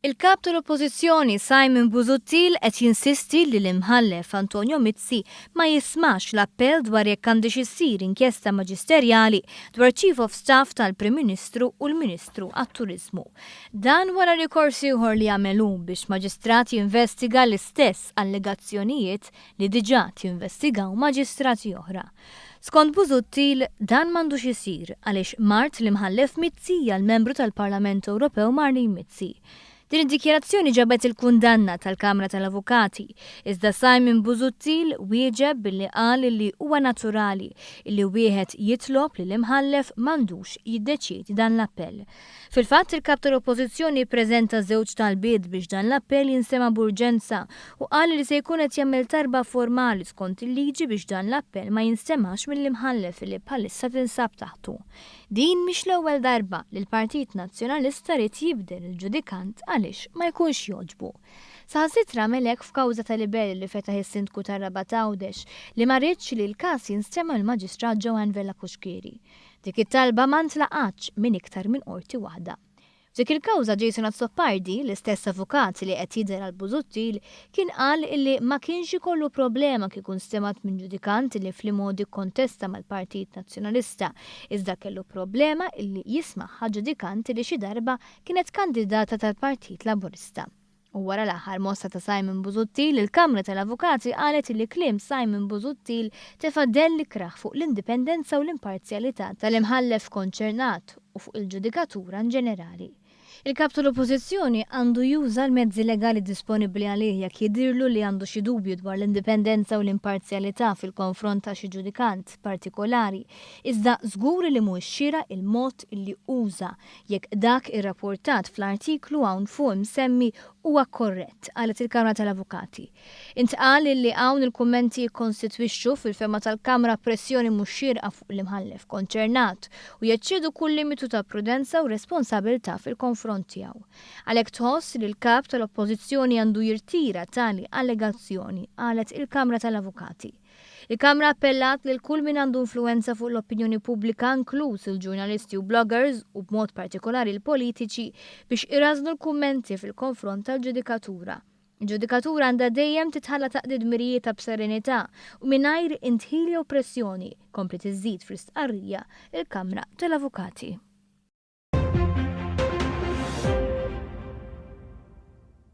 Il-Kap tal-Oppożizzjoni Simon Busuttil qed jinsisti li l-Imħallef Antonio Mizzi ma jismax l-appell dwar jekk għandhiex issir inkjesta maġisterjali dwar Chief of Staff tal-Prim Ministru u l-Ministru għat-Turiżmu. Dan wara rikors ieħor li għamel hu biex maġistrat jinvestiga l-istess allegazzjonijiet li diġà jinvestigaw maġistrati oħra. Skont Busuttil, dan m'għandux isir għaliex mart l-Imħallef Mizzi hija l-Membru tal-Parlament Ewropew Marlene Mizzi. Din id-dikjarazzjoni ġabet il-kundanna tal-Kamra tal-Avukati, iżda Simon Busuttil wieġeb billi qal li huwa naturali li wieħed jitlob li l-Imħallef m'għandux jiddeċiedi dan l-appell. Fil-fatt, il-Kap tal-Oppożizzjoni ppreżenta żewġ talbiet biex dan l-appell jinstema' b'urġenza u qal li se jkun qed jagħmel talba formali skont il-liġi biex dan l-appell ma jinstemax mill-Imħallef li bħalissa tinsab taħtu. Din mhix l-ewwel darba li l-Partit Nazzjonalista ried jibdel il-ġudikant għaliex ma jkunx jogħġbu. Saħansitra għamel hekk f'kawża ta' libell li fetaħ is-Sindku tar-Rabat Għawdex li ma riedx li l-każ jinstema' mill-Maġistrat Joanne Vella Cuschieri. Dik it-talba ma ntlaqgħatx minn iktar minn qorti waħda. F'dik il-kawża Jason Azzopardi, l-istess avukat li qed jidher għal Busuttil, kien qal illi ma kienx ikollu problema kieku nstemgħet minn ġudikant illi fl-imgħoddi kkontesta mal-Partit Nazzjonalista, iżda kellu problema illi jismagħha ġudikant illi xi darba kienet kandidata tal-Partit Laburista. U wara l-aħħar mossa ta' Simon Busuttil, il-Kamra tal-Avukati qalet li kliem Simon Busuttil tefa' dell ikrah fuq l-indipendenza u l-imparzjalità tal-imħallef konċernat u fuq il-ġudikatura inġenerali. Il-Kap tal-Oppożizzjoni għandu juża l-mezzi legali disponibbli għalih jekk jidhirlu li għandu xi dubju dwar l-indipendenza u l-imparzjalità fil-konfront ta' xi ġudikant partikolari, iżda żgur li mhuwiex xieraq il-mod li uża jekk dak irrapportat fl-artiklu hawn fuq imsemmi huwa korrett, qalet il-Kamra tal-Avukati. Intqal illi hawn il-kummenti jikkonstitwixxu, fil-fehma tal-Kamra, pressjoni mhux xierqa fuq l-imħallef konċernat u jeċċedu kull limitu ta' prudenza u responsabilità fil-konfront tiegħu. Għalhekk tħoss li l-Kap tal-Oppożizzjoni għandu jirtira tali allegazzjoni, qalet il-Kamra tal-Avukati. Il-Kamra appellat lil kull min għandu influwenza fuq l-opinjoni pubblika inkluż il-ġurnalisti u bloggers u b'mod partikolari l-politiċi biex irażżnu l-kummenti fil-konfront tal-ġudikatura. Il-ġudikatura għandha dejjem titħalla taqdi dmirijietha b'serenità u mingħajr indħil jew pressjoni, kompliet iżżid fl-istqarrija l-Kamra tal-Avukati.